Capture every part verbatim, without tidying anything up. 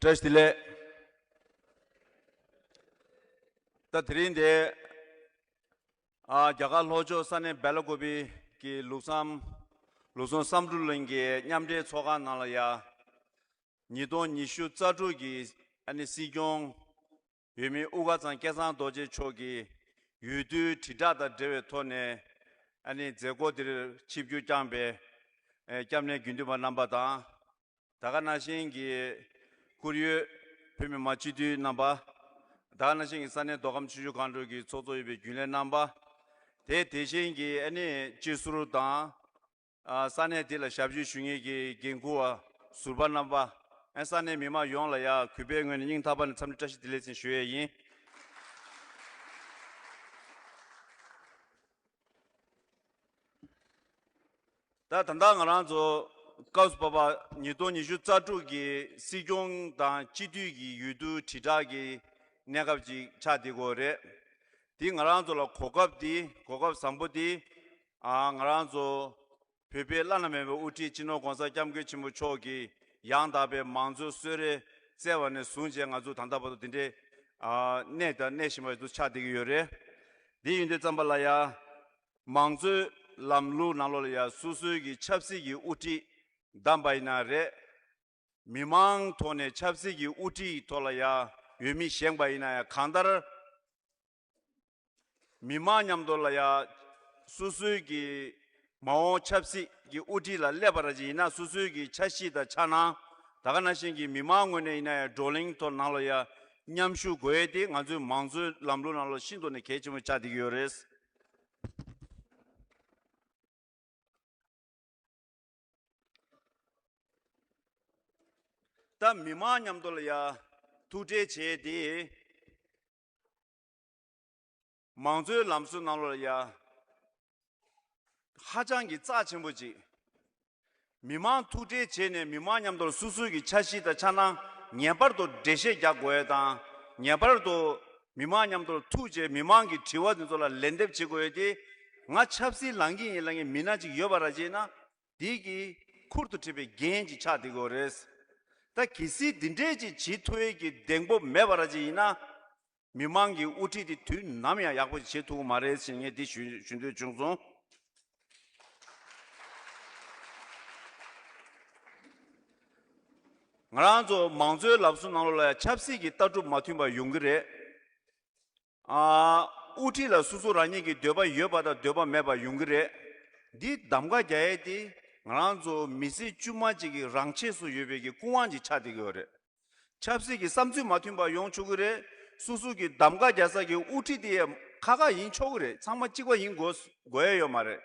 བཀྲ་ཤིས་བདེ་ལེགས། ད་དེ་རིང་འདི་ཨ་རྒྱ་གར་ལྷོ་ཕྱོགས་ས་གནས་སྦེ་ལ་ཀོ་པི་གི་ལུགས་བསམ་ལུགས་ཟུང་བསམ་འགྲུབ་གླིང་གི་མཉམ་འབྲེལ་ཚོགས་ཁང་ནང་ལ་ཡ། ཉིས་སྟོང་ཉི་ཤུ་རྩ་དྲུག་གི་ཨ་ནི་སྲིད་སྐྱོང་འོས་མི་དབུ་དཀར་ཚང་སྐལ་བཟང་རྡོ་རྗེ་མཆོག་གི་འོས་བསྡུའི་དྲིལ་བསྒྲགས་དང་འབྲེལ་བའི་ཐོག་ནས་ཨ་ནི་མཛད་སྒོ་འདིར་ཆིབས་བསྒྱུར་བསྐྱངས་པའི་ཨེ་སྐྱབས་གནས་དགེ་འདུན་པ་རྣམ་པ་དང་། ད་ག་ནང་བཞིན་གྱི་ཁོར་ཡུག་བོད་མི་མང་སྤྱི་འཐུས་རྣམ་པ། ད་ག་ནང་བཞིན་གྱི་ས་གནས་མདོ་ཁམས་ཆུ་བཞི་སྒང་དྲུག་གི་ཚོགས་གཙོ་ཡོད་པའི་རྒྱུན་ལས་རྣམ་པ། དེ་དེ་བཞིན་གྱི་ཨ་ནི་སྤྱི་ཟུར་དང་། ཨ་ས་གནས་དེ་ལ་ཞབས་ཕྱི་ཞུ་མཁན་གྱི་འགན་འཁུར་བ་ཟུར་པ་རྣམ་པ། ཨ་ས་གནས་མི་མང་ཡོངས་ལ་ཡ་གུས་པའི་ངོས་ནས་སྙིང་ཐག་པ་ནས་འཚམས་འདྲི་བཀྲ་ཤིས་བདེ་ལེགས་ཟེར་ཞུ་ཡས་ཡིན། ད་ད་ལྟ་ང་རང་ཚོ་སྐབས་སུ་བབ་པ་ཉིས་སྟོང་ཉི་ཤུ་རྩ་དྲུག་གི་སྲིད་སྐྱོང་དང་སྤྱི་འཐུས་ཀྱི་འོས་བསྡུ་དྲིལ་བསྒྲགས་ཀྱི་གནས་སྐབས་ཅིག་ཆགས་བསྡད་ཀྱི་ཡོད་རེད། འདི་ང་རང་ཚོ་ལ་གོ་སྐབས་འདི་གོ་སྐབས་བཟང་པོ་འདི་ཨ་ང་རང་ཚོ་བོད་པའི་བླ་ན་མེད་པའི་དབུ་ཁྲིད་སྤྱི་ནོར་༸གོང་ས་༸སྐྱབས་མགོན་ཆེན་པོ་མཆོག་གིས་ཡང་དག་པའི་མང་གཙོའི་གསོལ་རས་བསྩལ་བ་ནས་བཟུང་བྱས་ང་ཚོ་ད་ལྟ་བར་དུ་འདི་འདྲའི་ཨ་གནས་དང་གནས་བཞིན་པ་ཚོ་ཆགས་བསྡད་ཀྱི་ཡོད་རེད། འདི་ཡིན་དུས་ཙམ་པ་ལ་ཡ། མང་གཙོའི་ལམ་ལུགས་ནང་ལོགས་ལ་ཡ་སོ་སོའི་གི་ཆབ་སྲིད་ཀྱི་དབུ་ཁྲིད་བདམས་པ་ཡིན་ན་རེད། མི་མང་ཐོག་ནས་ཆབ་སྲིད་ཀྱི་དབུ་ཁྲིད་ཐོག་ལ་ཡ་འོས་མི་བཞེངས་པ་ཡིན་ན་ཡ་གང་ལྟར། མི་མང་མཉམ་དུ་ལ་ཡ་སོ་སོའི་གི་མ་འོངས་ཆབ་སྲིད་ཀྱི་དབུ་ཁྲིད་ལ་སླེབས་པ་ར་ཅིག་ཡིན་ན་སོ་སོའི་གི་འཆར་གཞི་དང་འཆར་སྣང་། ད་ག་ནང་བཞིན་གྱི་མི་མང་ངོས་ནས་ཡིན་ན་ཡང་བགྲོ་གླེང་ཐོག་ནང་ལ་ཡ་མཉམ་ཞུགས་དགོས་ཡས་དེ་ང་ཚོའི་མང་གཙོའི་ལམ་ལུགས་ནང་ལ་ཤིན་ཏུ་ནས་གལ་ཆེན་པོ་ཆགས་བསྡད་ཀྱི་ཡོད་རེད། ད་མི་མང་མཉམ་དུ་ལ་ཡ་ཐུག་འཕྲད་བྱས་ཏེ། མང་གཙོའི་ལམ་སྲོལ་ནང་ལོགས་ལ་ཡ། ཧ་ཅང་གི་རྩ་ཆེན་པོ་ཅིག་མི་མང་ཐུག་འཕྲད་བྱས་ནས་མི་མང་མཉམ་དུ་སོ་སོའི་གི་འཆར་གཞི་དང་འཆར་སྣང་ངེས་པར་དུ་འགྲེལ་བཤད་རྒྱག་དགོས་ཡས་དང་། ངེས་པར་དུ་མི་མང་མཉམ་དུ་ཐུག་བྱས་མི་མང་གི་དྲི་བ་དེ་ཚོ་ལ་ལན་འདེབས་བྱེད་དགོས་ཡས་དེ། ང་ཆབ་སྲིད་ལངས་ཀྱི་ཡིན་ལབ་མཁན་མི་སྣ་ཅིག་ཡོད་པ་ར་བྱས་ན། དེ་གི་ཁུར་དུ་ཁྲིད་པའི་འགན་ཅིག་ཆགས་བསྡད་ཀྱི་ཡོད་རེད། ད་གལ་སྲིད་འདི་འདྲས་ཅིག་བྱེད་ཐུབ་ཡས་ཀྱི་གདེང་སྤོབས་མེད་པ་ར་ཅིག་ཡིན་ན། མི་མང་གི་དབུ་ཁྲིད་དེ་དུས་ནམ་ཡང་ཡག་པོ་ཞིག་བྱེད་ཐུབ་ཀྱི་མ་རེད་ཟེར་ངས་འདི་ཞུ་ཞུ་འདོད་བྱུང་སོང་། ང་རང་ཚོ་མང་གཙོའི་ལམ་སྲོལ་ནང་ལོགས་ལ་ཡང་ཆབ་སྲིད་ཀྱི་ལྟ་གྲུབ་མ་མཐུན་པ་ཡོང་གི་རེད། ཨ། དབུ་ཁྲིད་ལ་སོ་སོ་རང་ཉིད་ཀྱི་འདོད་པ་ཡོད་པ་དང་འདོད་པ་མེད་པ་ཡོང་གི་རེད། འདི་གདམ་ག་རྒྱག་ཡས་དེ་ང་རང་ཚོ་མི་སེར་དཀྱུས་མ་གཅིག་གི་རང་ཆས་སུ་ཡོད་པའི་གི་སྐུ་དབང་ཅིག་ཆགས་བསྡད་ཀྱི་ཡོད་རེད། ཆབ་སྲིད་ཀྱི་བསམ་ཚུལ་མ་མཐུན་པ་ཡོང་ཆོག་གི་རེད། སོ་སོ་གི་གདམ་ག་རྒྱག་ས་གི་དབུ་ཁྲིད་དེ་ཡང་ཁག་ཁག་ཡིན་ཆོག་གི་རེད། ཚང་མ་གཅིག་པ་ཡིན་དགོས་དགོས་ཡ་ཡོད་མ་རེད།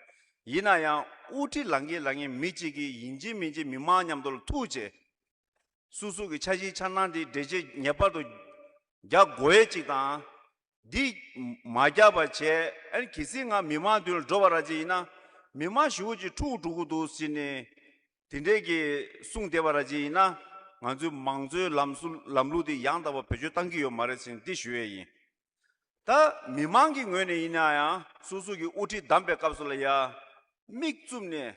ཡིན་ན་ཡང་དབུ་ཁྲིད་ལངས་ཀྱི་ལངས་ཀྱི་མི་གཅིག་གིས་ཡིན་གཅིག་མིན་གཅིག་མི་མང་མཉམ་དུ་ལ་ཐུག་བྱས། སོ་སོ་གི་འཆར་གཞི་འཆར་སྣང་དེ་འགྲེལ་བཤད་ངེས་པར་དུ་རྒྱག་དགོས་ཡ་གཅིག་དང་། འདི་མ་རྒྱག་པ་བྱས། ཨ་ནི་གལ་སྲིད་ང་མི་མང་མདུན་ལ་འགྲོ་བ་ར་ཅིག་ཡིན་ན། མི་མང་ཞེ་པོ་ཅིག་འཁྲུག་འགྲོ་གི་འདུག་ཟེར་ནས། དེ་འདྲས་ཀྱི་གསུངས་བསྡད་པ་ར་ཅིག་ཡིན་ན། ང་ཚོའི་མང་གཙོའི་ལམ་སྲོལ་ལམ་ལུགས་དེ་ཡང་དག་པ་བེད་སྤྱོད་བཏང་གི་ཡོད་མ་རེད་ཟེར་ནས་འདི་ཞུ་ཡས་ཡིན། ད་མི་མང་གི་ངོས་ནས་ཡིན་ན་ཡང་སོ་སོ་གི་དབུ་ཁྲིད་བདམས་པའི་སྐབས་སུ་ལ་ཡ། མིག་བཙུམ་ནས་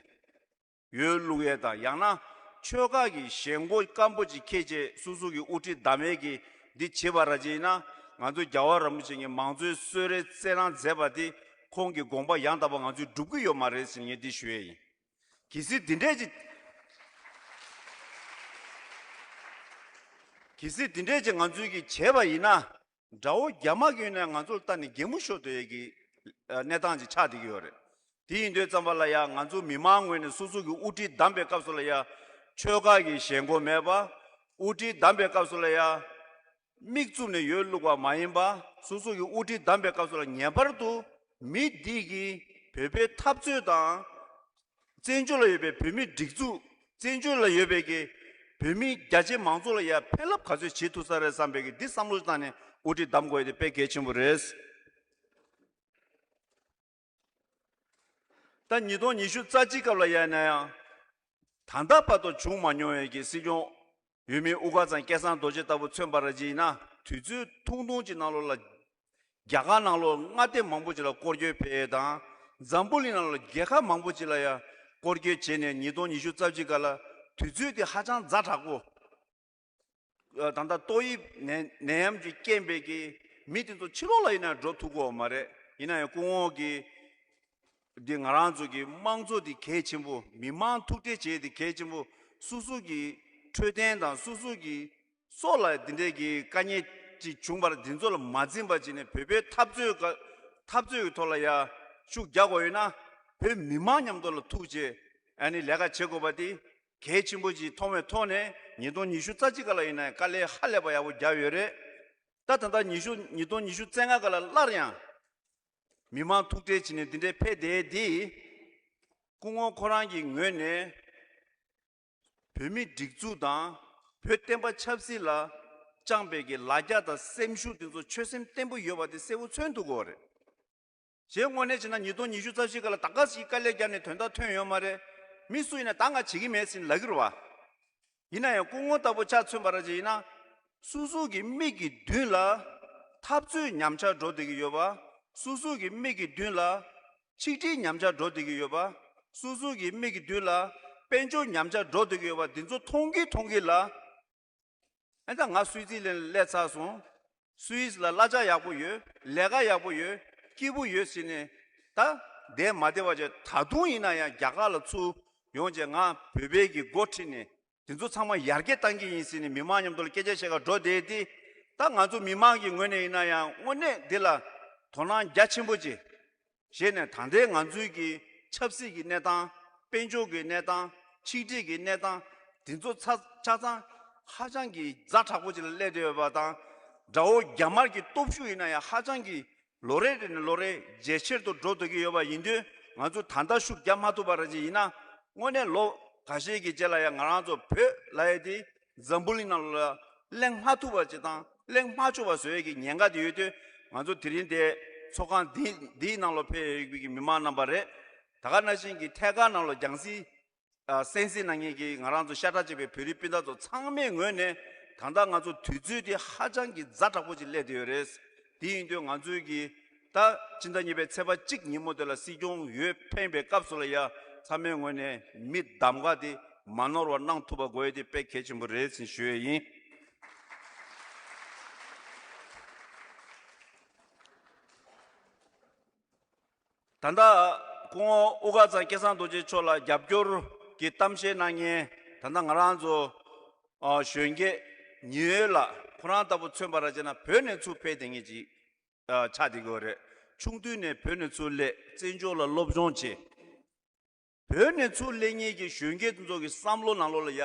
འོས་བླུག་ཡས་དང་། ཡང་ན་ཆོལ་ཁ་གི་ཞེན་ཁོག་སྐམ་པོ་ཅིག་འཁྱེར་བྱས་སོ་སོ་གི་དབུ་ཁྲིད་བདམས་ཡས་ཀྱི་འདི་བྱེད་པ་ར་ཅིག་ཡིན་ན། ང་ཚོ་རྒྱལ་བ་རིན་པོ་ཆེ་གི་མང་གཙོའི་གསོལ་རས་བསྩལ་གནང་མཛད་པ་དེ་ཁོང་གི་དགོངས་པ་ཡང་དག་པ་ང་ཚོས་སྒྲུབ་ཀྱི་ཡོད་མ་རེད་ཟེར་ངས་འདི་ཞུ་ཡས་ཡིན། གལ་སྲིད་འདི་འདྲས་ཅིག་གལ་སྲིད་འདི་འདྲས་ཅིག་ང་ཚོས་ཀྱིས་བྱས་པ་ཡིན་ན། དགྲ་བོ་རྒྱ་དམར་གྱི་ངོས་ནས་ང་ཚོ་ལ་ལྟ་ནས་གད་མོ་ཤོར་སྡོད་ཡས་ཀྱི་གནས་སྟངས་ཅིག་ཆགས་བསྡད་ཀྱི་ཡོད་རེད། དེ་ཡིན་དུས་ཙམ་པ་ལ་ཡང་ང་ཚོ་མི་མང་ངོས་ནས་སོ་སོ་གི་དབུ་ཁྲིད་བདམས་པའི་སྐབས་སུ་ལ་ཡང་ཆོལ་ཁ་གི་ཞེན་ཁོག་མེད་པ། དབུ་ཁྲིད་བདམས་པའི་སྐབས་སུ་ལ་ཡང་མིག་བཙུམ་ནས་འོས་བླུགས་པ་མ་ཡིན་པ། སོ་སོ་གི་དབུ་ཁྲིད་བདམས་པའི་སྐབས་སུ་ལ་ངེས་པར་དུ་མི་འདི་གིས་བོད་པའི་འཐབ་རྩོད་དང་། བཙན་བྱོལ་ལ་ཡོད་པའི་བོད་མིའི་སྒྲིག་འཛུགས། བཙན་བྱོལ་ལ་ཡོད་པའི་གི་བོད་མི་རྒྱ་ཆེ་མང་ཚོགས་ལ་ཡང་ཕན་རླབས་ག་ཚོད་བྱེད་ཐུབ་ས་རེད་བསམ་པའི་གི་འདི་བསམ་བློ་བཏང་ནས་དབུ་ཁྲིད་བདམས་དགོས་ཡ་དེ་དཔེ་གལ་ཆེན་པོ་རེད། ད་ཉིས་སྟོང་ཉི་ཤུ་རྩ་གཅིག་སྐབས་ལ་ཡིན་ན་ཡང་། ད་ལྟ་བར་དུ་བྱུང་མ་མྱོང་བའི་གི་སྲིད་སྐྱོང་འོས་མི་དབུ་དཀར་ཚང་སྐལ་བཟང་རྡོ་རྗེ་ལྟ་བུ་མཚོན་པ་ར་ཅིག་ཡིན་ན། དུས་ཚོད་ཐུང་ཐུང་ཅིག་ནང་ལོགས་ལ། རྒྱ་གར་ནང་ལོགས་མངའ་སྡེ་མང་པོ་ཅིག་ལ་སྐོར་སྐྱོད་ཕེབས་དང་། འཛམ་བུ་གླིང་ནང་ལ་རྒྱལ་ཁབ་མང་པོ་ཅིག་ལ་ཡང་སྐོར་སྐྱོད་བྱས་ནས་ཉིས་སྟོང་ཉི་ཤུ་རྩ་གཅིག་སྐབས་ལ་དུས་ཚོད་དེ་ཧ་ཅང་ཛ་དྲག་པོ། ད་ལྟ་ཏོག་དབྱིབས་ནད་ནད་ཡམས་ཀྱི་རྐྱེན་པས་ཀྱི་མི་དེ་ཚོ་ཕྱི་ལོགས་ལ་ཡིན་ན་འགྲོ་ཐུབ་ཀྱི་ཡོད་མ་རེད། ཡིན་ན་ཡང་སྐུ་ངོ་གིས་འདི་ང་རང་ཚོ་གི་དམངས་གཙོ་འདི་གལ་ཆེན་པོ། མི་མང་ཐུག་འཕྲད་བྱེད་འདི་གལ་ཆེན་པོ། སོ་སོ་གི་འཕྲོད་བསྟེན་དང་སོ་སོ་གི་སྲོག་ལ་འདི་འདྲའི་གི་དཀའ་ངལ་ཅིག་བྱུང་བར་འདི་ཚོ་ལ་མ་འཛེམས་པ་བྱས་ནས་བོད་པའི་འཐབ་རྩོད་ཀ་འཐབ་རྩོད་ཀྱི་ཐོག་ལ་ཡ་ཤུགས་རྒྱག་དགོས་ཡོད་ན། བོད་མི་མང་མཉམ་དུ་ལ་ཐུག་བྱས་ཨ་ནི་ལས་ཀ་བྱེད་དགོས་པ་དེ་གལ་ཆེན་པོ་ཅིག་མཐོང་བའི་ཐོག་ནས། ཉིས་སྟོང་ཉི་ཤུ་རྩ་གཅིག་ཀ་ལ་ཡིན་ན་དཀའ་ལས་ཧ་ལས་པ་ཡག་པོ་བརྒྱབ་ཡོད་རེད། ད་ད་ལྟ་ཉི་ཤུ་ཉིས་སྟོང་ཉི་ཤུ་རྩ་ལྔ་ཀ་ལ་སླར་ཡང་མི་མང་ཐུག་འཕྲད་བྱས་ནས་འདི་འདྲའི་ཕེབས་བསྡད་དེ། སྐུ་ངོ་ཁོ་རང་གི་ངོས་ནས་བོད་མི་སྒྲིག་འཛུགས་དང་བོད་བསྟན་པ་ཆབ་སྲིད་ལ་བཅངས་པའི་གི་ལ་རྒྱ་དང་སེམས་ཤུགས་དེ་ཚོ་ཆོད་སེམས་བརྟན་པོ་ཡོད་པ་དེ་གསལ་པོ་མཚོན་ཐུབ་ཀྱི་ཡོད་རེད། གཞན་དངོས་གནས་བྱས་ན་ཉིས་སྟོང་ཉི་ཤུ་རྩ་བཞི་ཀ་ལ་ད་ག་ཞིག་དཀའ་ལས་བརྒྱབ་ནས་དོན་དག་ཐོན་ཡོད་མ་རེད། མི་སུ་ཡིན་ན་ད་ང་བྱེད་ཀྱི་མེད་ཟེར་ལབ་ཀྱི་རེད་བ། ཡིན་ན་ཡང་སྐུ་ངོ་ལྟ་བུ་ཆ་མཚོན་པ་ར་ཅིག་ཡིན་ན། སོ་སོ་གི་མིག་གི་མདུན་ལ་འཐབ་རྩོད་ཉམས་ཆག་འགྲོ་བསྡད་ཀྱི་ཡོད་པ། སོ་སོ་གི་མིག་གི་མདུན་ལ་ཆིག་སྒྲིལ་ཉམས་ཆག་འགྲོ་བསྡད་ཀྱི་ཡོད་པ། སོ་སོ་གི་མིག་གི་མདུན་ལ་དཔལ་འབྱོར་ཉམས་ཆག་འགྲོ་བསྡད་ཀྱི་ཡོད་པ་འདི་ཚོ་མཐོང་གི་མཐོང་གི་ལ། ཨ་ད་ང་སུད་སི་ལན་སླེབས་ཚར་སོང་། སུད་སི་ལ་གླ་ཆ་ཡག་པོ་ཡོད། ལས་ཀ་ཡག་པོ་ཡོད། སྐྱིད་པོ་ཡོད་ཟེར་ནས་ད་བསྡད་མ་བསྡད་པ་བྱས། ད་དུང་ཡིན་ན་ཡང་རྒྱ་གར་ལ་ཚུར་ཡོང་བྱས་ང་བོད་པའི་གི་འགོ་ཁྲིད་ནས་དེ་ཚོ་ཚང་མ་ཡར་རྒྱས་གཏང་གི་ཡིན་ཟེར་ནས་མི་མང་མཉམ་དུ་ལ་སྐད་ཆ་བཤད་ག་འགྲོ་བསྡད་དེ། ད་ང་ཚོ་མི་མང་གི་ངོས་ནས་ཡིན་ན་ཡང་དངོས་གནས་འདི་ལ་དོ་སྣང་རྒྱ་ཆེན་པོ་བྱེད། བྱས་ནས་ད་ལྟའི་ང་ཚོའི་གི་ཆབ་སྲིད་ཀྱི་གནས་སྟངས། དཔལ་འབྱོར་གྱི་གནས་སྟངས། ཆིག་སྒྲིལ་གྱི་གནས་སྟངས། འདི་ཚོ་ཆ་ཆ་ཚང་ཧ་ཅང་གི་ཛ་དྲག་པོ་ཅིག་ལ་སླེབས་བསྡད་ཡོད་པ་དང་། དགྲ་བོ་རྒྱ་དམར་གྱི་སྟོབས་ཤུགས་ཡིན་ན་ཡང་ཧ་ཅང་གི་ལོ་རེ་རེ་ནས་ལོ་རེ་ཇེ་ཆེར་དུ་འགྲོ་སྡོད་ཀྱི་ཡོད་པ་ཡིན་དུས། ང་ཚོ་ད་ལྟ་ཤུགས་རྒྱག་མ་ཐུབ་པ་ར་ཅིག་ཡིན་ན། དངོས་གནས་ལོ་འགའ་ཤས་ཀྱི་རྗེས་ལ་ཡང་ང་རང་ཚོ་བོད་ལབ་ཡས་དེ་འཛམ་བུ་གླིང་ནང་ལ་གླེང་མ་ཐུབ་པ་ཅིག་དང་གླེང་མ་ཆོག་པ་བཟོ་ཡས་ཀྱི་ཉེན་ཁ་དེ་ཡོད་དུས། ང་ཚོ་དེ་རིང་དེ་ཚོགས་ཁང་འདི་འདིའི་ནང་ལ་ཕེབས་ཡོད་པའི་གི་མི་མང་རྣམ་པ་རེད། ད་ག་ནང་བཞིན་གྱི་ཐད་ཀར་ནང་ལ་རྒྱང་སྲིང་ཨ་གསན་གཟིགས་གནང་མཁན་གྱི་ང་རང་ཚོ་ཤ་ཁྲག་གཅིག་པའི་བོད་རིགས་སྤུན་ཟླ་ཚོ་ཚང་མའི་ངོས་ནས། ད་ལྟ་ང་ཚོ་དུས་ཚོད་དེ་ཧ་ཅང་གི་ཛ་དྲག་པོ་ཅིག་སླེབས་བསྡད་ཡོད་རེད། དེ་ཡིན་དུས་ང་ཚོའི་གི་ད་ཕྱི་ཟླ་གཉིས་པའི་ཚེས་པ་གཅིག་ཉིན་མོ་དེ་ལ་སྲིད་སྐྱོང་འོས་འཕེན་པའི་སྐབས་སུ་ལ་ཡ། ཚང་མའི་ངོས་ནས་མི་གདམ་ག་དེ་མ་ནོར་བ་གནང་ཐུབ་པ་དགོས་ཡས་དེ་དཔེ་གལ་ཆེན་པོ་རེད་ཟེར་ཞུ་ཡས་ཡིན། ད་ལྟ་སྐུ་ངོ་དབུ་དཀར་ཚང་སྐལ་བཟང་རྡོ་རྗེ་མཆོག་ལ་རྒྱབ་སྐྱོར་གྱི་གཏམ་བཤད་གནང་མཁན། ད་ལྟ་ང་རང་ཚོ་ཨ་གཞོན་སྐྱེས་ཉི་འོད་ལགས་ཁོ་རང་ལྟ་བུ་མཚོན་པ་ར་བྱས་ན་བོད་ནས་ཚུར་ཕེབས་བསྡད་མཁན་ཅིག་ཨ་ཆགས་བསྡད་ཀྱི་ཡོད་རེད། ཆུང་དུས་ནས་བོད་ནས་ཚུར་སླེབས། བཙན་བྱོལ་ལ་སློབ་སྦྱོང་བྱས། བོད་ནས་ཚུར་སླེབས་མཁན་གྱི་གཞོན་སྐྱེས་དེ་ཚོ་གི་བསམ་བློ་ནང་ལོགས་ལ་ཡ།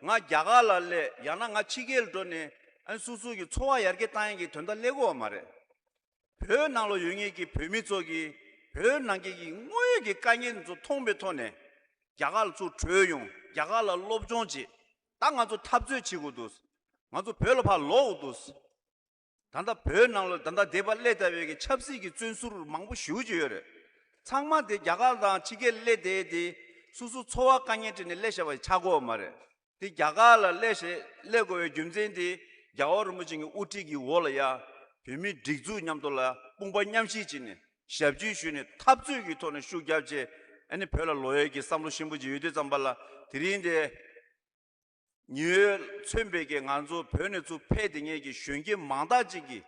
ང་རྒྱ་གར་ལ་སླེབས། ཡང་ན་ང་ཕྱི་རྒྱལ་ལ་འགྲོ་ནས་ཨ་སོ་སོ་གི་འཚོ་བ་ཡར་རྒྱས་བཏང་ཡས་ཀྱི་དོན་དག་སླེབས་ཀྱི་ཡོད་མ་རེད། བོད་ནང་ལ་ཡོད་མཁན་གྱི་བོད་མི་ཚོ་གིས་བོད་ནང་གི་གི་དངོས་ཡོད་ཀྱི་དཀའ་ངལ་ཚོ་མཐོང་པའི་ཐོག་ནས། རྒྱ་གར་ལ་ཚུར་བྲོས་ཡོང་། རྒྱ་གར་ལ་སློབ་སྦྱོང་བྱེད། ད་ང་ཚོ་འཐབ་རྩོད་བྱེད་དགོས་འདུག་ང་ཚོ་བོད་ལ་ཕར་ལོག་དགོས་འདུག་ད་ལྟ་བོད་ནང་ལ་ད་ལྟ་འདས་པ་སླེབས་བསྡད་པའི་གི་ཆབ་སྲིད་ཀྱི་བཙོན་ཟུར་མང་པོ་ཞེ་པོ་ཅིག་ཡོད་རེད། ཚང་མ་དེ་རྒྱ་གར་དང་ཕྱི་རྒྱལ་སླེབས་བསྡད་དེ་སོ་སོ་འཚོ་བ་དཀའ་ངལ་འཕྲད་ནས་སླེབས་བཞག་པ་ཆགས་ཀྱི་ཡོད་མ་རེད། དེ་རྒྱ་གར་ལ་སླེབས་བྱས་སླེབས་དགོས་པའི་རྒྱུ་མཚན་དེ་རྒྱལ་བ་རིན་པོ་ཆེ་གི་དབུ་ཁྲིད་ཀྱི་འོག་ལ་ཡ། བོད་མིའི་སྒྲིག་འཛུགས་མཉམ་དུ་ལ་དཔུང་པ་མཉམ་གཤིབ་བྱས་ནས་ཞབས་ཕྱི་ཞུས་ནས་འཐབ་རྩོད་ཀྱི་ཐོག་ནས་ཤུགས་བརྒྱབ་བྱས། ཨ་ནི་བོད་ལ་ལོག་ཡས་ཀྱི་བསམ་བློ་ཞིམ་པོ་ཅིག་ཡོད་དུས་ཙམ་པ་ལ། དེ་རིང་དེ་ཉི་འོད་མཚོན་པའི་གི་ང་ཚོ་བོད་ནས་ཚུར་ཕེབས་བསྡད་མཁན་གྱི་གཞོན་སྐྱེས་མང་དག་ཅིག་གིས་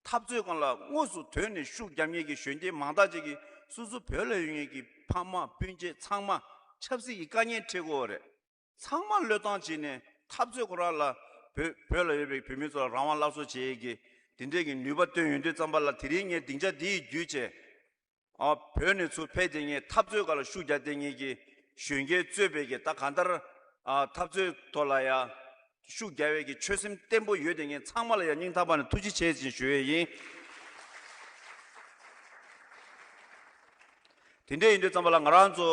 འཐབ་རྩོད་སྒང་ལ་དངོས་སུ་དོན་ནས་ཤུགས་རྒྱབ་མཁན་གྱི་གཞོན་སྐྱེས་མང་དག་ཅིག་གིས་སོ་སོ་བོད་ལ་ཡོད་མཁན་གྱི་ཕ་མ་སྤུན་མཆེད་ཚང་མ་ཆབ་སྲིད་ཀྱི་དཀའ་ངལ་འཕྲད་ཀྱི་ཡོད་རེད། ཚང་མ་བློས་བཏང་བྱས་ནས་འཐབ་རྩོད་ཁོ་རང་ལ་བོད་བོད་ལ་ཡོད་པའི་བོད་མི་ཚོ་ལ་རང་དབང་སླར་གསོ་བྱེད་ཡས་ཀྱི་དེ་འདྲས་ཀྱི་ནུས་པ་བཏོན་ཡོང་དུས་ཙམ་པ་ལ། དེ་རིང་ངས་སྡིངས་ཆ་འདི་ཡི་བརྒྱུད་བྱས། ཨ་བོད་ནས་ཚུར་ཕེབས་བསྡད་མཁན་འཐབ་རྩོད་སྒང་ལ་ཤུགས་རྒྱག་བསྡད་མཁན་གྱི་གཞོན་སྐྱེས་གཙོས་པའི་གི་ད་གང་ལྟར་ཨ་འཐབ་རྩོད་ཐོག་ལ་ཡ་ཤུགས་རྒྱག་པའི་གི་ཆོད་སེམས་བརྟན་པོ་ཡོད་བསྡད་མཁན་ཚང་མ་ལ་ཡ་སྙིང་ཐག་པ་ནས་ཐུགས་རྗེ་ཆེ་ཞེས་ཞུ་ཡས་ཡིན། དེ་འདྲ་ཡིན་དུས་ཙམ་པ་ལ་ང་རང་ཚོ་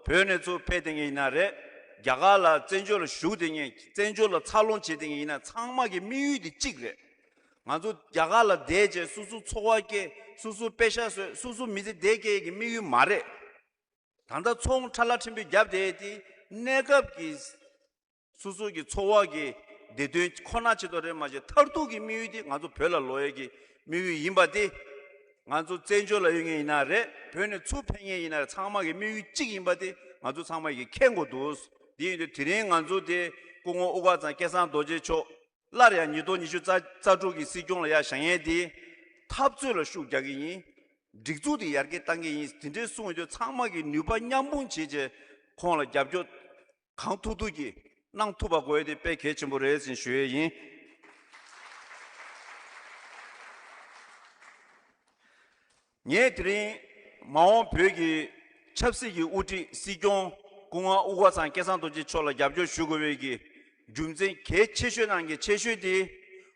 བོད་ནས་ཚུར་ཕེབས་བསྡད་མཁན་ཡིན་ན་རེད། རྒྱ་གར་ལ་བཙན་བྱོལ་ལ་བཞུགས་བསྡད་མཁན། བཙན་བྱོལ་ལ་འཚར་ལོངས་བྱེད་བསྡད་མཁན་ཡིན་ན་ཚང་མ་གི་དམིགས་ཡུལ་དེ་གཅིག་རེད། ང་ཚོ་རྒྱ་གར་ལ་བསྡད་བྱས་སོ་སོ་འཚོ་བ་སྐྱེལ། སོ་སོ་པེ་ཤག་བཟོས། སོ་སོ་མི་ཚེ་བདེ་སྐྱེལ་གྱི་དམིགས་ཡུལ་མ་རེད། ད་ལྟ་ཚོང་ཁྲ་ལ་ཕྲན་བུ་བརྒྱབ་བསྡད་དེ་གནས་སྐབས་ཀྱི་སོ་སོ་གི་འཚོ་བ་གི་བདེ་དོན་ཁོ་ན་ཆེད་དུ་རེད་མ་གཏོགས། མཐར་ཐུག་གི་དམིགས་ཡུལ་དེ་ང་ཚོ་བོད་ལ་ལོག་ཡས་ཀྱི་དམིགས་ཡུལ་ཡིན་པ་དེ། ང་ཚོ་བཙན་བྱོལ་ལ་ཡོད་མཁན་ཡིན་ན་རེད། བོད་ནས་ཚུར་ཕེབས་མཁན་ཡིན་ན་རེད། ཚང་མ་གི་དམིགས་ཡུལ་གཅིག་ཡིན་པ་དེ་ང་ཚོ་ཚང་མ་གིས་མཁྱེན་དགོས་འདུག་དེ་ཡིན་དུས་དེ་རིང་ང་ཚོ་དེ་སྐུ་ངོ་དབུ་དཀར་ཚང་སྐལ་བཟང་རྡོ་རྗེ་མཆོག་སླར་ཡང་ཉིས་སྟོང་ཉི་ཤུ་རྩ་རྩ་དྲུག་གི་སྲིད་སྐྱོང་ལ་ཡར་བཞེངས་ཡས་དེ་འཐབ་རྩོད་ལ་ཤུགས་རྒྱག་གི་ཡིན། སྒྲིག་འཛུགས་དེ་ཡར་རྒྱས་གཏང་གི་ཡིན། དེ་འདྲའི་གསུངས་ཡོད་དུས་ཚང་མ་གིས་ནུས་པ་མཉམ་སྤུངས་བྱས་རྗེས་ཁོང་ལ་རྒྱབ་སྐྱོར་གང་ཐུབ་ཐུབ་ཀྱིས་གནང་ཐུབ་པ་དགོས་ཡས་དེ་དཔེ་གལ་ཆེན་པོ་རེད་ཟེར་ཞུ་ཡས་ཡིན། ངས་དེ་རིང་མ་འོངས་བོད་ཀྱི་ཆབ་སྲིད་ཀྱི་དབུ་ཁྲིད་སྲིད་སྐྱོང་སྐུ་ངོ་དབུ་དཀར་ཚང་སྐལ་བཟང་རྡོ་རྗེ་མཆོག་ལ་རྒྱབ་སྐྱོར་ཞུ་དགོས་པའི་གི་རྒྱུ་མཚན་གལ་ཆེ་ཤོས་ནང་གི་ཆེ་ཤོས་དེ།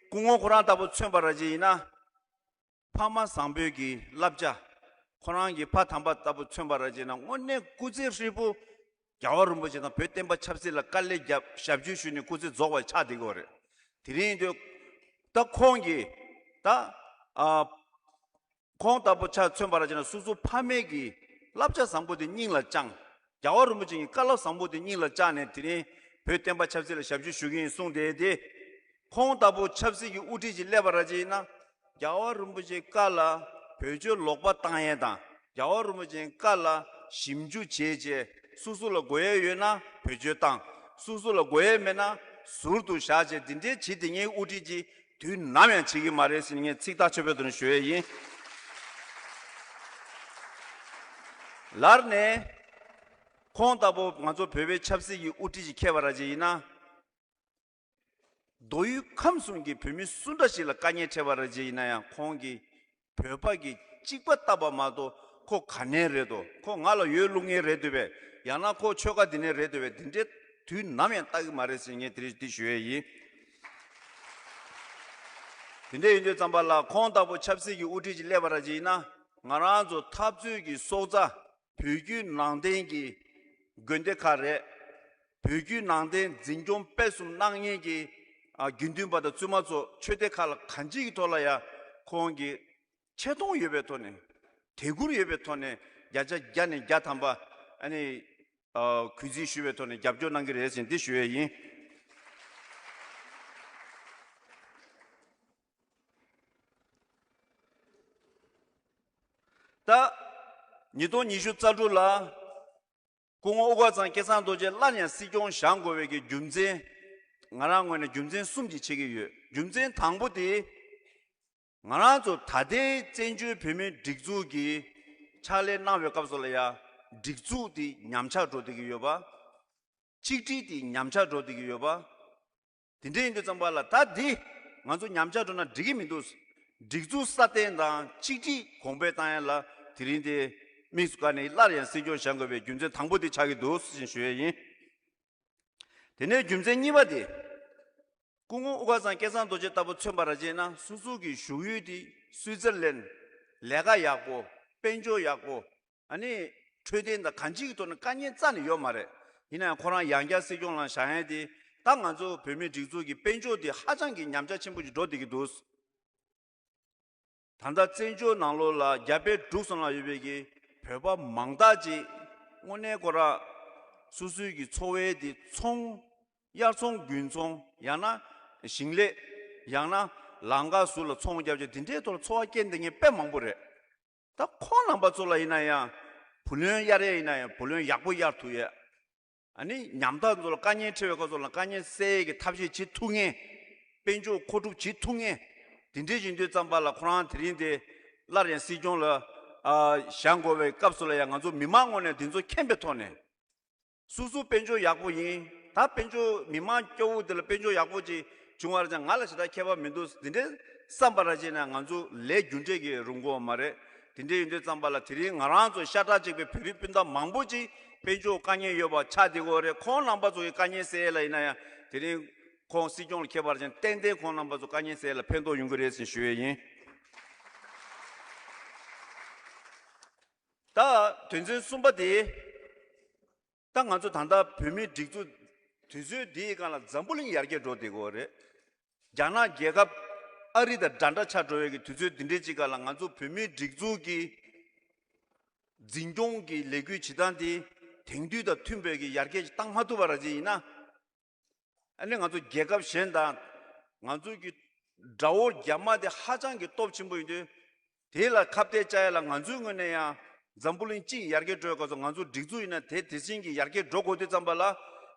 སྐུ་ངོ་ཁོ་རང་ལྟ་བུ་མཚོན་པ་ར་ཅིག་ཡིན་ན། ཕ་མ་བཟང་པོའི་གི་བསླབ་བྱ། ཁོ་རང་གི་ཕ་དམ་པ་ལྟ་བུ་མཚོན་པ་ར་ཅིག་ཡིན་ན་དངོས་གནས་སྐུ་ཚེ་ཧྲིལ་པོ། རྒྱལ་བ་རིན་པོ་ཆེ་དང་བོད་བསྟན་པ་ཆབ་སྲིད་ལ་དཀའ་ལས་བརྒྱབ་ཞབས་ཞུ་ཞུས་ནས་སྐུ་ཚེ་རྫོགས་པ་ཆགས་བསྡད་ཀྱི་ཡོད་རེད། དེ་རིང་དུས། ད་ཁོང་གིས། ད། ཨ། ཁོང་ལྟ་བུ་ཆ་མཚོན་པ་ར་བྱས་ན་སོ་སོ་ཕ་མེས་ཀྱི་བསླབ་བྱ་བཟང་པོ་དེ་སྙིང་ལ་བཅངས། རྒྱལ་བ་རིན་པོ་ཆེ་གི་བཀའ་སློབ་བཟང་པོ་དེ་སྙིང་ལ་བཅངས་ནས་དེ་རིང་བོད་བསྟན་པ་ཆབ་སྲིད་ལ་ཞབས་ཞུ་ཞུ་གི་ཡིན་གསུངས་བསྡད་དེ། ཁོང་ལྟ་བུ་ཆབ་སྲིད་ཀྱི་དབུ་ཁྲིད་ཅིག་སླེབས་པ་ར་བྱས་ན། རྒྱལ་བ་རིན་པོ་ཆེའི་བཀའ་ལ་བེད་སྤྱོད་ལོག་པ་བཏང་ཡས་དང་། རྒྱལ་བ་རིན་པོ་ཆེའི་བཀའ་ལ་ཞིབ་འཇུག་བྱས་རྗེས་སོ་སོ་ལ་དགོས་ཡས་ཡོད་ན་བེད་སྤྱོད་བཏང་། སོ་སོ་ལ་དགོས་ཡས་མེད་ན་ཟུར་དུ་བཞག་བྱས་འདི་འདྲའི་བྱེད་དེ་ངའི་དབུ་ཁྲིད་ཅིག་དུས་ནམ་ཡང་བྱེད་ཀྱི་མ་རེད་ཟེར་ངས་ཚིག་ཐག་ཆོད་པོའི་ཐོག་ནས་ཞུ་ཡས་ཡིན། ལར་ནས་ཁོང་ལྟ་བུ་ང་ཚོ་བོད་པའི་ཆབ་སྲིད་ཀྱི་དབུ་ཁྲིད་ཅིག་འཁྱེར་བ་ར་ཅིག་ཡིན་ན། མདོ་དབུས་ཁམས་གསུམ་གྱི་བོད་མི་སུ་འདྲ་ཞིག་ལ་དཀའ་ངལ་འཕྲད་པ་རེད་ཅེས་ཡིན་ན་ཡང་ཁོང་གིས་བོད་པ་གི་གཅིག་པ་ལྟ་བ་མ་གཏོགས་ཁོ་ག་ནས་རེད་དོ། ཁོ་ང་ལ་ཡོད་བླུག་མཁན་རེད་འདུག་པས། ཡང་ན་ཁོ་ཆོལ་ཁ་འདི་ནས་རེད་འདུག་པས། འདི་འདྲའི་དུས་ནམ་ཡང་ལྟ་གི་མ་རེད་ཟེར་ངས་དེ་རིང་འདི་ཞུ་ཡས་ཡིན། དེ་འདྲ་ཡིན་དུས་ཙམ་པ་ལ་ཁོང་ལྟ་བུ་ཆབ་སྲིད་ཀྱི་དབུ་ཁྲིད་ཅིག་སླེབས་པ་ར་ཅིག་ཡིན་ན། ང་རང་ཚོ་འཐབ་རྩོད་ཀྱི་སྲོག་རྩ། བོད་བརྒྱུད་ནང་བསྟན་གྱི་དགོན་སྡེ་ཁག་རེད། བོད་བརྒྱུད་ནང་བསྟན་འཛིན་སྐྱོང་སྤེལ་གསུམ་གནང་མཁན་གྱི་ཨ་དགེ་འདུན་པ་དང་བཙུན་མ་ཚོ་ཆོས་སྡེ་ཁག་ལ་གང་ཅིའི་ཐོག་ལ་ཡང་ཁོང་གིས་ཆེ་མཐོང་ཡོད་པའི་ཐོག་ནས་དད་གུས་ཡོད་པའི་ཐོག་ནས་བརྒྱ་ཆ་བརྒྱ་ནས་བརྒྱ་ཐམ་པ་ཨ་ནི་ཨ་གུས་བརྩི་ཞུ་བའི་ཐོག་ནས་རྒྱབ་སྐྱོར་གནང་གི་རེད་ཟེར་འདི་ཞུ་ཡས་ཡིན། ད་ཉིས་སྟོང་ཉི་ཤུ་རྩ་དྲུག་ལ། སྐུ་ངོ་དབུ་དཀར་ཚང་སྐལ་བཟང་རྡོ་རྗེ་སླར་ཡང་སྲིད་སྐྱོང་བཞེངས་དགོས་པའི་གི་རྒྱུ་མཚན། ང་རང་ངོས་ནས་རྒྱུ་མཚན་གསུམ་ཅིག་བྱེད་ཀྱི་ཡོད། རྒྱུ་མཚན་དང་པོ་དེ། ང་རང་ཚོ་ད་ལྟའི་བཙན་བྱོལ་བོད་མིའི་སྒྲིག་འཛུགས་ཀྱི་ཕྱག་ལས་གནང་བའི་སྐབས་སུ་ལ་ཡ། སྒྲིག་འཛུགས་དེ་ཉམས་ཆག་འགྲོ་བསྡད་ཀྱི་ཡོད་པ། གཅིག་སྒྲིལ་དེ་ཉམས་ཆག་འགྲོ་བསྡད་ཀྱི་ཡོད་པ། དེ་འདྲ་ཡིན་དུས་ཙམ་པ་ལ་ད་འདི་ང་ཚོ་ཉམས་ཆག་འགྲོ་ན་འགྲིག་གི་མི་འདུག། སྒྲིག་འཛུགས་སྲ་བརྟན་དང་གཅིག་སྒྲིལ་གོང་འཕེལ་བཏང་ཡ་ལ་དེ་རིང་དེ་དམིགས་སུ་བཀར་ནས་སླར་ཡང་སྲིད་སྐྱོང་བཞེངས་དགོས་པའི་རྒྱུ་མཚན་དང་པོ་དེ་ཆགས་ཀྱི་འདུག་ཟེར་ཞུ་ཡས་ཡིན། དེ་ནས་རྒྱུ་མཚན་གཉིས་པ་དེ། སྐུ་ངོ་དབུ་དཀར་ཚང་སྐལ་བཟང་རྡོ་རྗེ་ལྟ་བུ་མཚོན་པ་ར་བྱས་ན་སོ་སོ་གི་བཞུགས་ཡུལ་དེ་སུའི་ཙེར་ལན། ལས་ཀ་ཡག་པོ། དཔལ་འབྱོར་ཡག་པོ། ཨ་ནི། འཕྲོད་བསྟེན་དང་གང་ཅིའི་ཐོག་ནས་དཀའ་ངལ་རྩ་ནས་ཡོད་མ་རེད། ཡིན་ན་ཡང་ཁོ་རང་ཡང་བསྐྱར་སྲིད་སྐྱོང་ལ་བཞེངས་ཡས་དེ་ད་ང་ཚོ་བོད་མིའི་སྒྲིག་འཛུགས་ཀྱི་དཔལ་འབྱོར་དེ་ཧ་ཅང་གི་ཉམས་ཆག་ཆེན་པོ་ཞིག་འགྲོ་བསྡད་ཀྱི་འདུག། ད་ལྟ་བཙན་བྱོལ་ནང་ལོགས་ལ་རྒྱ་བལ་འབྲུག་གསུམ་ལ་ཡོད་པའི་གི་བོད་པ་མང་དག་ཅིག་དངོས་གནས་ཁོ་རང་སོ་སོའི་གི་འཚོ་བའི་དེ་ཚོང་། དབྱར་ཚོང་དགུན་ཚོང་ཡང་ན་ཞིང་ལས། ཡང་ན་ལམ་ཁ་ཟུར་ལ་ཚོང་རྒྱབ་བྱས་དེ་འདྲའི་ཐོག་ལ་འཚོ་བ་སྐྱེལ་བསྡད་མཁན་དཔེ་མང་པོ་རེད། ད་ཁོང་རྣམ་པ་ཚོ་ལ་ཡིན་ན་ཡང་། བུ་ལོན་གཡར་ཡས་ཡིན་ན་ཡང་བུ་ལོན་ཡག་པོ་གཡར་ཐུབ་ཡས། ཨ་ནི་ཉམ་ཐག་ཚོ་ལ་དཀའ་ངལ་འཕྲད་པའི་སྐབས་སུ་ལ་དཀའ་ངལ་སེལ་ཡས་ཀྱི་ཐབས་ཤེས་བྱེད་ཐུབ་མཁན། དཔལ་འབྱོར་མཁོ་སྒྲུབ་བྱེད་ཐུབ་མཁན། དེ་འདྲའི་ཡིན་དུས་ཙམ་པ་ལ་ཁོ་རང་དེ་རིང་དེ་སླར་ཡང་སྲིད་སྐྱོང་ལ་ཨ་བཞེངས་དགོས་པའི་སྐབས་སུ་ལ་ཡང་ང་ཚོ་མི་མང་ངོས་ནས་དེ་ཚོ་མཁྱེན་པའི་ཐོག་ནས། སོ་སོ་དཔལ་འབྱོར་ཡག་པོ་ཡིན། ད་དཔལ་འབྱོར་མི་མང་སྐྱོ་བོ་དེ་ལ་དཔལ་འབྱོར་ཡག་པོ་ཅིག་བྱུང་བ་རེད་ཙང་ང་ལ་ཞེ་དྲག་ཁྱད་པར་མི་འདུག། འདི་འདྲའི་བསམ་པ་ར་བྱས་ན་ང་ཚོ་ལས་རྒྱུ་འབྲས་ཀྱི་རུང་གོ་མ་རེད། དེ་འདྲའི་ཡིན་དུས་ཙམ་པ་ལ་དེ་རིང་ང་རང་ཚོ་ཤ་ཁྲག་གཅིག་པའི་བོད་རིགས་སྤུན་ཟླ་མང་པོ་ཅིག་དཔལ་འབྱོར་དཀའ་ངལ་ཡོད་པ་ཆགས་བསྡད་ཀྱི་ཡོད་རེད། ཁོང་རྣམ་པ་ཚོ་གི་དཀའ་ངལ་སེལ་ཡས་ལ་ཡིན་ན་ཡང་དེ་རིང་ཁོང་སྲིད་སྐྱོང་ལ་འཁེལ་བ་ར་བྱས་ན་ཏན་ཏན་ཁོང་རྣམ་པ་ཚོ་དཀའ་ངལ་སེལ་ཡས་ལ་ཕན་ཐོགས་ཡོང་གི་རེད་ཟེར་ཞུ་ཡས་ཡིན། ད་དོན་ཚན་གསུམ་པ་དེ། ད་ང་ཚོ་ད་ལྟ་བོད་མིའི་སྒྲིག་འཛུགས་དུས་ཚོད་འདིའི་སྒང་ལ་འཛམ་བུ་གླིང་ཡར་རྒྱས་འགྲོ་བསྡད་ཀྱི་ཡོད་རེད། རྒྱ་ནག་རྒྱལ་ཁབ་ཨ་རི་དང་འདྲ་འདྲ་ཆགས་འགྲོ་བའི་གི་དུས་ཚོད་འདི་འདྲའི་ཅིག་སྒང་ལ་ང་ཚོ་བོད་མིའི་སྒྲིག་འཛུགས་ཀྱི་འཛིན་སྐྱོང་གི་ལས་འགུལ་བྱེད་སྟངས་དེ་དེང་དུས་དང་མཐུན་པའི་གི་ཡར་རྒྱས་ཅིག་བཏང་མ་ཐུབ་པ་ར་ཅིག་ཡིན་ན། ཨ་ནི་ང་ཚོ་རྒྱལ་ཁབ་གཞན་དང་ང་ཚོ་གི་དགྲ་བོ་རྒྱ་དམར་དེ་ཧ་ཅང་གི་སྟོབས་ཆེན་པོ་ཡིན་དུས། དེ་ལ་ཁ་གཏད་བཅག་ཡས་ལ་ང་ཚོའི་ངོས་ནས་ཡང་འཛམ་བུ་གླིང་སྤྱི་ཡི་ཡར་རྒྱས་འགྲོ་བའི་སྐབས་སུ་ང་ཚོ་སྒྲིག་འཛུགས་ཡིན་ན་དེ་དེ་བཞིན་གྱི་ཡར་རྒྱས་འགྲོ་དགོས་དུས་ཙམ་པ་ལ།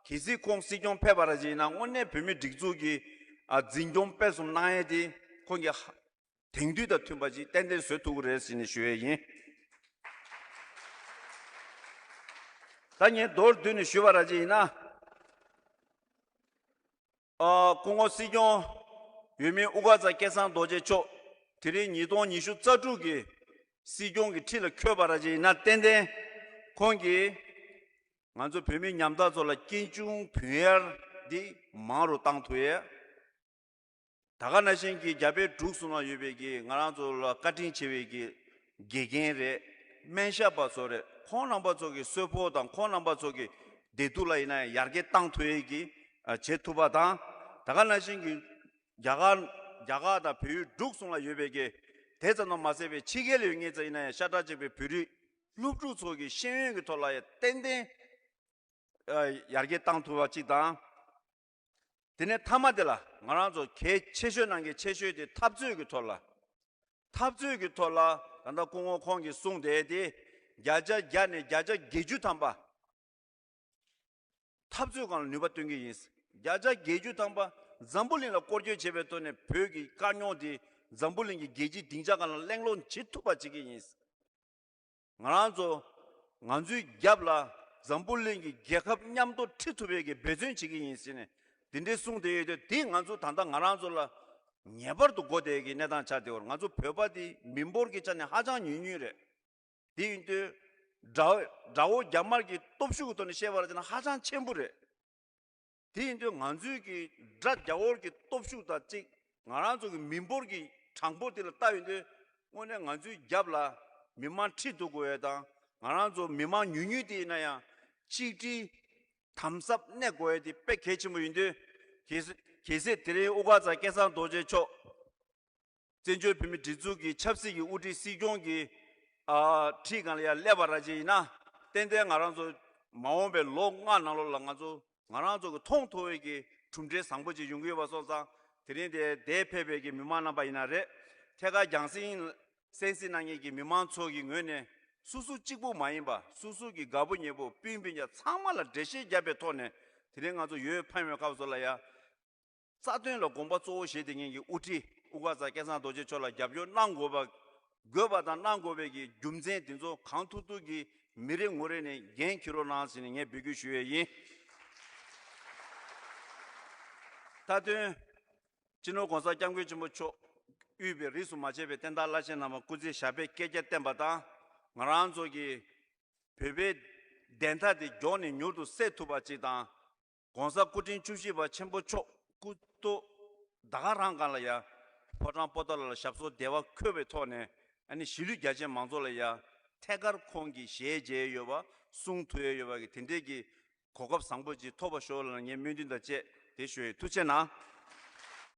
གལ་སྲིད་ཁོང་སྲིད་སྐྱོང་ཕེབས་པ་ར་ཅིག་ཡིན་ན་དངོས་གནས་བོད་མི་སྒྲིག་འཛུགས་ཀྱི་ ཨ་འཛིན་སྐྱོང་སྤེལ་གསུམ་གནང་ཡས་དེ་ཁོང་གི་ཧ་དེང་དུས་དང་མཐུན་པ་ཅིག་ཏན་ཏན་བཟོ་ཐུབ་ཀྱི་རེད་ཟེར་ནས་ཞུ་ཡས་ཡིན། ད་ངས་མདོར་བསྡུས་ནས་ཞུས་པ་ར་ཅིག་ཡིན་ན། ཨ་སྐུ་ངོ་སྲིད་སྐྱོང་འོས་མི་དབུ་དཀར་ཚ་སྐལ་བཟང་རྡོ་རྗེ་མཆོག་དེ་རིང་ཉིས་སྟོང་ཉི་ཤུ་རྩ་དྲུག་གི་སྲིད་སྐྱོང་གི་ཁྲི་ལ་འཁོད་པ་ར་ཅིག་ཡིན་ན་ཏན་ཏན་ཁོང་གིས་ང་ཚོ་བོད་མི་ཉམ་ཐག་ཚོ་ལ་སྐྱིད་འབྱུང་བུན་གཡར་འདི་མང་རུ་བཏང་ཐུབ་ཡས། ད་ག་ནང་བཞིན་གྱི་རྒྱ་བལ་འབྲུག་གསུམ་ལ་ཡོད་པའི་གི་ང་རང་ཚོ་ལ་བཀའ་དྲིན་ཆེ་བའི་གི་དགེ་རྒན་རེད། སྨན་ཞབས་པ་ཚོ་རེད། ཁོང་རྣམ་པ་ཚོ་གི་གསོལ་ཕོགས་དང་ཁོང་རྣམ་པ་ཚོ་གི་བདེ་སྡུག་ལ་ཡིན་ན་ཡང་ཡར་རྒྱས་བཏང་ཐུབ་ཡས་ཀྱི་ཨ་བྱེད་ཐུབ་པ་དང་། ད་ག་ནང་བཞིན་གྱི་རྒྱ་གར་རྒྱ་གར་དང་བལ་ཡུལ་འབྲུག་གསུམ་ལ་ཡོད་པའི་གི་དེ་ཙམ་དུ་མ་ཟད་པའི་ཕྱི་རྒྱལ་ལ་ཡོད་མཁན་ཚོ་ཡིན་ན་ཡང་ཤ་ཁྲག་གཅིག་པའི་བོད་རིགས་སློབ་ཕྲུག་ཚོ་གི་ཤེས་ཡོན་གྱི་ཐོག་ལ་ཡང་ཏན་ཏན་ཨ་ཡར་རྒྱས་བཏང་ཐུབ་པ་གཅིག་དང་། དེ་ནས་མཐའ་མ་དེ་ལ་ང་རང་ཚོ་གལ་ཆེ་ཤོས་ནང་གི་ཆེ་ཤོས་དེ་འཐབ་རྩོད་ཀྱི་ཐོག་ལ། འཐབ་རྩོད་ཀྱི་ཐོག་ལ་ད་ལྟ་སྐུ་ངོ་ཁོང་གིས་གསུངས་བསྡད་དེ་བརྒྱ་ཆ་བརྒྱ་ནས་བརྒྱ་ཆ་བརྒྱད་ཅུ་ཐམ་པ་འཐབ་རྩོད་སྒང་ལ་ནུས་པ་བཏོན་གྱི་ཡིན། བརྒྱ་ཆ་བརྒྱད་ཅུ་ཐམ་པ་འཛམ་བུ་གླིང་ལ་སྐོར་སྐྱོད་བྱེད་པའི་ཐོག་ནས་བོད་ཀྱི་དཀའ་རྙོག་དེ་འཛམ་བུ་གླིང་གི་རྒྱལ་སྤྱིའི་སྡིངས་ཆ་སྒང་ལ་གླེང་སློང་བྱེད་ཐུབ་པ་བྱེད་ཀྱི་ཡིན། ང་རང་ཚོ་ང་ཚོའི་རྒྱབ་ལ་འཛམ་བུ་གླིང་གི་རྒྱལ་ཁབ་མཉམ་དུ་ཁྲིད་ཐུབ་པའི་གི་འབད་བརྩོན་བྱེད་ཀྱི་ཡིན་ཟེར་ནས་འདི་འདྲའི་གསུངས་བསྡད་ཡོད་དུས། དེ་ང་ཚོ་ད་ལྟ་ང་རང་ཚོ་ལ་ངེས་པར་དུ་དགོས་བསྡད་ཀྱི་གནས་སྟངས་ཆགས་བསྡད་ཡོད། ང་ཚོ་བོད་པ་དེ་མི་འབོར་གྱི་ཆ་ནས་ཧ་ཅང་ཉུང་ཉུང་རེད། དེ་ཡིན་དུས་དགྲ་དགྲ་བོ་རྒྱ་དམར་གྱི་སྟོབས་ཤུགས་ཀྱི་ཐོག་ནས་བཤད་པ་ར་བྱས་ན་ཧ་ཅང་ཆེན་པོ་རེད། དེ་ཡིན་དུས་ང་ཚོའི་གི་དགྲ་རྒྱ་བོར་གྱི་སྟོབས་ཤུགས་དང་གཅིག་ང་རང་ཚོ་གི་མི་འབོར་གྱི་གྲངས་འབོར་དེ་ལ་ལྟ་ཡོང་དུས་དངོས་གནས་ང་ཚོའི་རྒྱབ་ལ་མི་མང་ཁྲིད་ཐུབ་དགོས་ཡས་དང་། ང་རང་ཚོ་མི་མང་ཉུང་ཉུང་དེ་ཡིན་ན་ཡང་གཅིག་སྒྲིལ་དམ་ཟབ་གནས་དགོས་ཡས་དེ་དཔེ་གལ་ཆེན་པོ་ཡིན་དུས། གལ་སྲིད་གལ་སྲིད་དེ་རིང་དབུ་དཀར་ཚ་སྐལ་བཟང་རྡོ་རྗེ་མཆོག་བཙན་བྱོལ་བོད་མིའི་སྒྲིག་འཛུགས་ཀྱི་ཆབ་སྲིད་ཀྱི་དབུ་ཁྲིད་སྲིད་སྐྱོང་གི་ཨ་ཁྲི་སྒང་ལ་ཡར་སླེབས་པ་ར་ཅིག་ཡིན་ན། ཏན་ཏན་ང་རང་ཚོ་མ་འོངས་པའི་ལོ་ལྔ་ནང་ལོགས་ལ་ང་ཚོ་ང་རང་ཚོ་གི་མཐོང་ཐུབ་པའི་གི་གྲུབ་འབྲས་བཟང་པོ་ཅིག་ཡོང་གི་ཡོད་པ་སོང་ཙང་། དེ་རིང་དེ་འདིར་ཕེབས་པའི་གི་མི་མང་རྣམ་པ་ཡིན་ན་རེད། ཐད་ཀར་རྒྱང་སྲིང་གསན་གཟིགས་གནང་མཁན་གྱི་མི་མང་ཚོ་གི་ངོས་ནས་སོ་སོ་གཅིག་པུ་མ་ཡིན་པ། སོ་སོ་གི་དགའ་པོ་ཉེ་པོ་སྤུན་སྤུན་ཀྱག་ཚང་མ་ལ་འགྲེལ་བཤད་བརྒྱབ་པའི་ཐོག་ནས་དེ་རིང་ང་ཚོ་ཡུལ་ཕན་ཡོད་སྐབས་སུ་ལ་ཡ། རྩ་དོན་ལ་དགོངས་པ་གཙོ་བོ་བཞེས་བསྡད་མཁན་གྱི་དབུ་ཁྲིད་དབུ་དཀར་ཚ་སྐལ་བཟང་རྡོ་རྗེ་མཆོག་ལ་རྒྱབ་སྐྱོར་གནང་དགོས་པ། དགོས་པ་དང་གནང་དགོས་པའི་གི་རྒྱུ་མཚན་དེ་ཚོ་གང་ཐུབ་ཐུབ་ཀྱིས་མི་རེ་ངོ་རེ་ནས་འགན་འཁྱེར་རོགས་གནང་ཟེར་ནས་ངས་འབོད་སྐུལ་ཞུ་ཡས་ཡིན། མཐའ་དོན། སྤྱི་ནོར་༸གོང་ས་༸སྐྱབས་མགོན་ཆེན་པོ་མཆོག་དབུས་པའི་རིས་སུ་མ་ཆད་པའི་བསྟན་བདག་བླ་ཆེན་རྣམས་སྐུ་ཚེ་ཞབས་པད་བསྐལ་བརྒྱར་བརྟན་པ་དང་། ང་རང་ཚོ་གི་བོད་པའི་བདེན་མཐའ་དེ་མགྱོགས་ནས་མྱུར་དུ་གསལ་ཐུབ་པ་ཅིག་དང་། ༸གོང་ས་སྐུ་ཕྲེང་བཅུ་བཞི་པ་ཆེན་པོ་མཆོག་སྐུ་ཐོག་ད་ག་རང་སྒང་ལ་ཡ་ཕོ་བྲང་པོ་ཏཱ་ལ་ལ་ཞབས་སོར་བདེ་བར་འཁོད་པའི་ཐོག་ནས། ཨ་ནི་གཞིས་ལུས་རྒྱ་ཆེ་མང་ཚོགས་ལ་ཡ་ཐད་ཀར་ཁོང་གིས་ཞལ་མཇལ་ཡོད་པ། གསུང་ཐོས་ཡོད་པ་གི་དེ་འདྲས་ཀྱི་གོ་སྐབས་བཟང་པོ་ཅིག་ཐོབ་པ་ཤོག་ལབ་ངས་སྨོན་འདུན་དང་བཅས་དེ་ཞུ་ཡི། ཐུགས་རྗེ་གནང་།